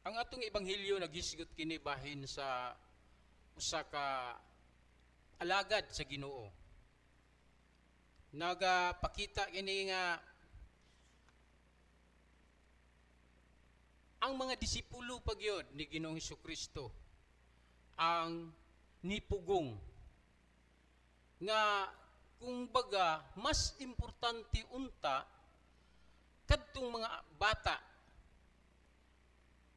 Ang atong ebanghelyo naghisgot kini bahin sa usa ka alagad sa Ginoo. Nagapakita kini nga ang mga disipulo pagyod ni Ginoong Kristo ang nipugong nga kung baga mas importante unta kadtong mga bata,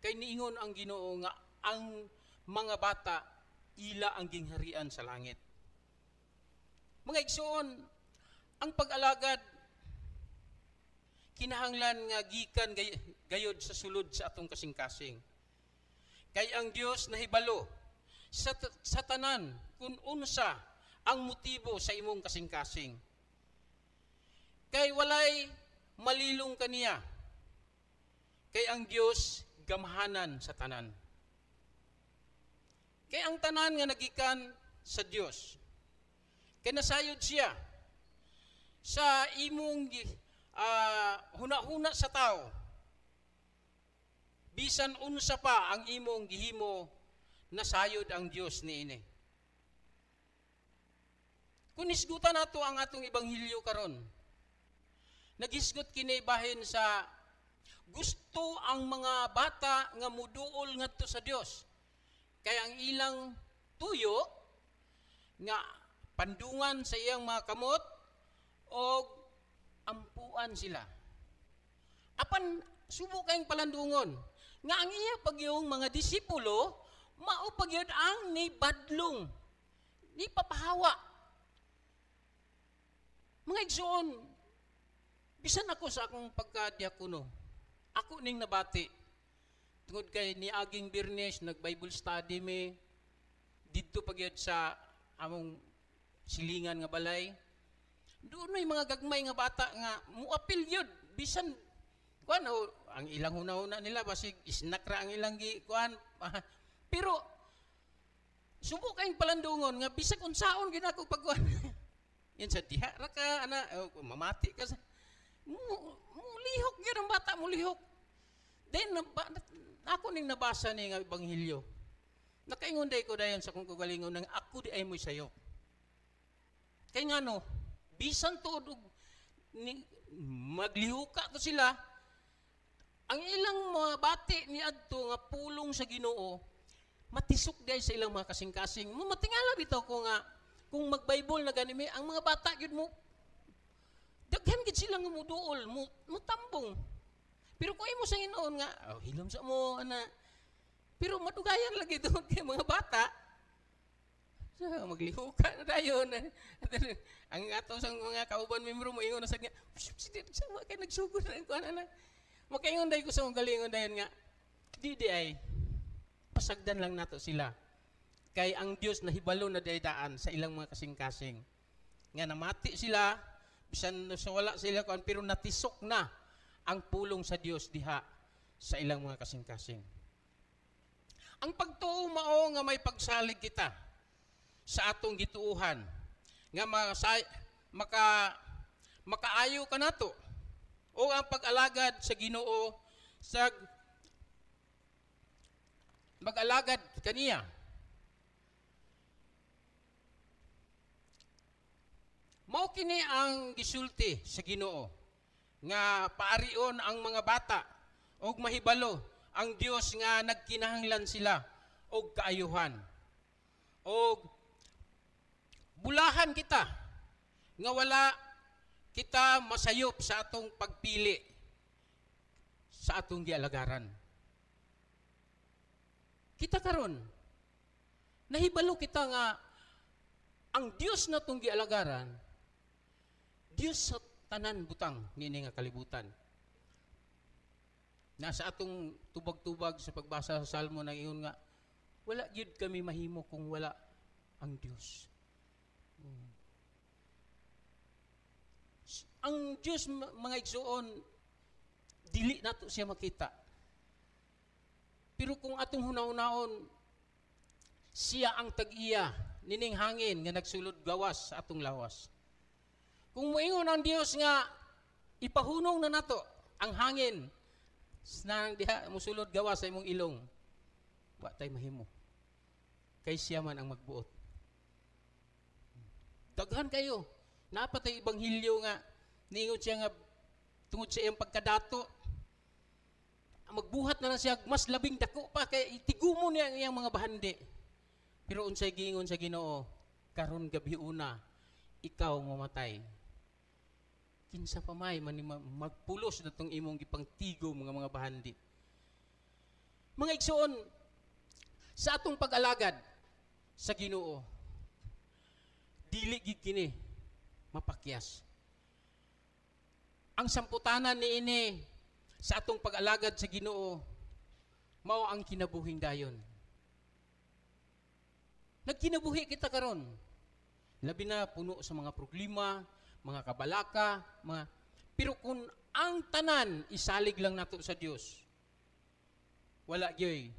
kay niingon ang Ginoo nga ang mga bata ila ang gingharian sa langit. Mga igsoon, ang pag-alagad kinahanglan nga gikan gayod sa sulod sa atong kasing-kasing. Kay ang Dios nahibalo sa tanan kung unsa ang motibo sa imong kasing-kasing. Kay walay malilong kaniya. Kay ang Dios gamhanan sa tanan. Kay ang tanan nga nagikan sa Dios, kay nasayod siya sa imong huna-huna sa tao. Bisan unsa pa ang imong gihimo, nasayod ang Dios niini. Kung hisgutan nato ang atong ebanghelyo karon, naghisgot kini bahin sa gusto ang mga bata nga muduol ngadto sa Dios. Kay ang ilang tuyo nga pandungan sa iyang mga kamot og ampuan sila. Apan subo kayong palandungon nga ang iya pagyong mga disipulo mao pagyud ang nibadlong, ni papahawa. Mga igsoon, bisan ako sa akong pagkadiakono, ako ning nabati. Tungod kay niaging Biyernes, nag-Bible study mi, didto pagyud sa among silingan nga balay. Doon may mga gagmay nga bata nga muapil yun. Bisan, kuan, oh, ang ilang huna-huna nila, basig snack ra ang ilang gi, kuan. Pero, subo kayong palandungon nga bisag unsaon ginako pagkuan. Yan sa diha ra ka, ana, oh, mamati ka sa, mulihok yun ang bata, mulihok. Then, ako ning nabasa ni nga ebanghelyo. Nakaingon day ko dayon sa akong kagalingon nang ako di ay mo'y sayo. Kay ngano, bisan tuod og ni, maglihuka to sila, ang ilang mga bati ni adto nga pulong sa Ginoo, matisok day sa ilang mga kasing-kasing. Matingala bitaw ko nga kung mag-Bible na gani mi, ang mga bata gyud mo daghan gid sila nga muduol, mutambong. Pero kung imo sa Ginoo nga, oh, hilom sa mo ana. Pero madugayan lagi doon kay mga bata. So, maglihuka na dayon. Ang ato sa mga kauban membro mo ingon na sa nga, sa kay nagsugod na kuan ana. Makaingon day ko sa akong galingon dayon nga di ay pasagdan lang nato sila. Kay ang Dios nahibalo na dayaan sa ilang mga kasing-kasing. Nga namati sila bisan sa wala sila kuan, pero natisok na ang pulong sa Dios diha sa ilang mga kasing-kasing. Ang pagtuo mao nga may pagsalig kita sa atong gituohan nga makaayo kanato o ang pag-alagad sa Ginoo sa mag-alagad kaniya. Mao kini ang gisulti sa Ginoo nga paarion ang mga bata og mahibalo ang Dios nga nagkinahanglan sila og kaayuhan. Og bulahan kita nga wala kita masayop sa atong pagpili sa atong gialagaran. Kita karon nahibalo kita nga ang Dios na atong gialagaran, Dios sa tanan butang niini nga kalibutan. Nasa atong tubag-tubag sa pagbasa sa Salmo nang ingon nga wala gyud kami mahimo kung wala ang Dios. Ang Dios, mga igsuon, dili nato siya makita. Pero kung atong hunahunaon, siya ang tag-iya nining hangin nga nagsulod gawas sa atong lawas. Kung moingon ang Dios nga ipahunong na nato ang hangin, Snang diha musulod gawa sa imong ilong. Wa tay mahimo. Kay siya man ang magbuot. Daghan kayo. Napatay ebanghelyo nga niingon siya nga tungod sa iyang pagkadato, magbuhat na lang siya mas labing dako pa kay itigumo niya ang iyang mga bahandi. Pero unsay giingon sa Ginoo, "Karon gabi una ikaw mamatay. Kinsa pa may man magpulos natong imong gipangtigo mga bahandi?" Mga igsoon, sa atong pag-alagad sa Ginoo, dili gid kini mapakyas. Ang samputanan niini sa atong pag-alagad sa Ginoo mao ang kinabuhing dayon. Nagkinabuhi kita karon. Labi na puno sa mga problema, mga kabalaka, mga, pero kung ang tanan isalig lang nato sa Dios, wala gyoy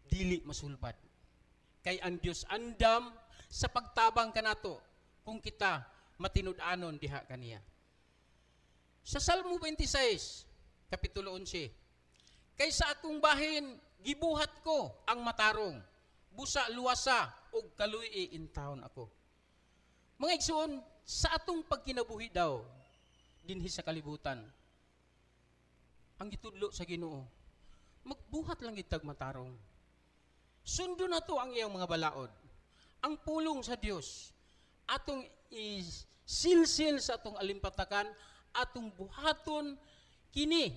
dili masulbad. Kay ang Dios andam sa pagtabang kanato kung kita matinud-anon diha kaniya. Sa Salmo 26, Kapitulo 11, "Kay sa akong bahin, gibuhat ko ang matarong, busa luwasa ug kaluy-i intawon ako." Mga igsoon, sa atong pagkinabuhi daw dinhi sa kalibutan, ang gitudlo sa Ginoo, magbuhat lang gitag matarong. Sundo na to ang iyang mga balaod. Ang pulong sa Dios atong isilsil sa atong alimpatakan, atong buhaton kini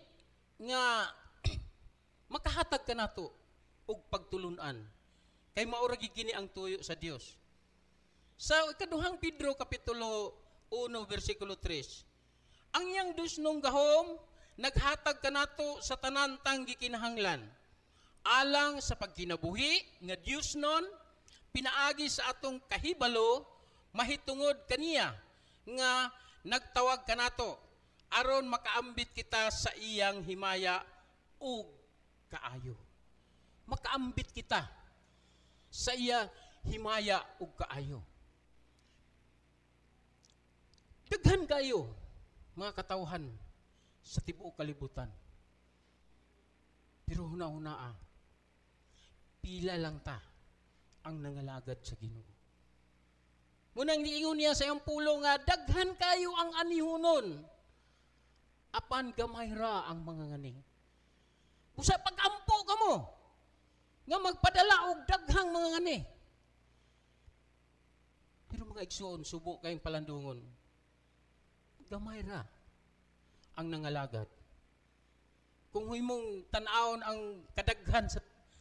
nga makahatag kanato og pagtulunan. Kay mao ra gid kini ang tuyo sa Dios. Sa ikaduhang Pedro kapitulo 1 bersikulo 3, ang iyang dusnong gahom naghatag kanato sa tanan tang gikinahanglan alang sa pagkinabuhi nga Dios nun pinaagi sa atong kahibalo mahitungod kaniya nga nagtawag kanato aron makaambit kita sa iyang himaya ug kaayo. Makaambit kita sa iya himaya ug kaayo. Daghan kayo mga katawhan sa tibuok kalibutan. Pero huna-hunaa, pila lang ta ang nangalagad sa Ginoo. Munang niingon niya sa iyang pulong nga daghan kayo ang anihunon, apan gamay ra ang mga ngani. Busa pag-ampo kamo nga magpadala og daghang mga ngani. Pero mga igsoon, subo kayong palandungon. Gamay ra ang nangalagad. Kung himong tan-awon ang kadaghan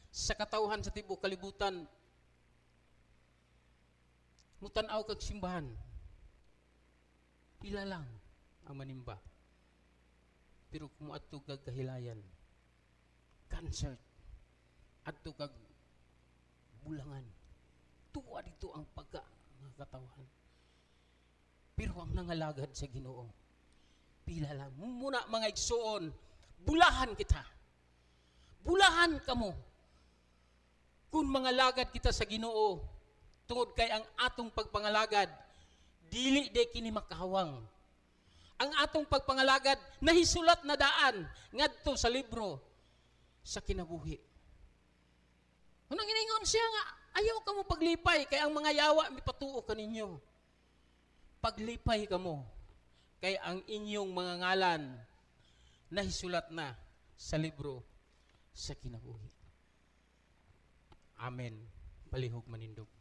sa katawhan sa tibuok kalibutan, mutan-aw kag simbahan, pila lang ang manimba. Pero kung moadto kag kahilayan, concert, adto kag bulangan, tuwa dito ang pagka mga katawhan. Pero ang nangalagad sa Ginoo, pila lang. Muna mga igsoon, bulahan kita. Bulahan kamo. Kung mangalagad kita sa Ginoo, tungod kay ang atong pagpangalagad, dili de kini makahawang. Ang atong pagpangalagad nahisulat na daan ngadto sa libro sa kinabuhi. Unang iningon siya nga ayaw kamo paglipay kay ang mga yawa mipatuo kaninyo. Paglipay kamo kay ang inyong mga ngalan nahisulat na sa libro sa kinabuhi. Amen. Palihog manindog.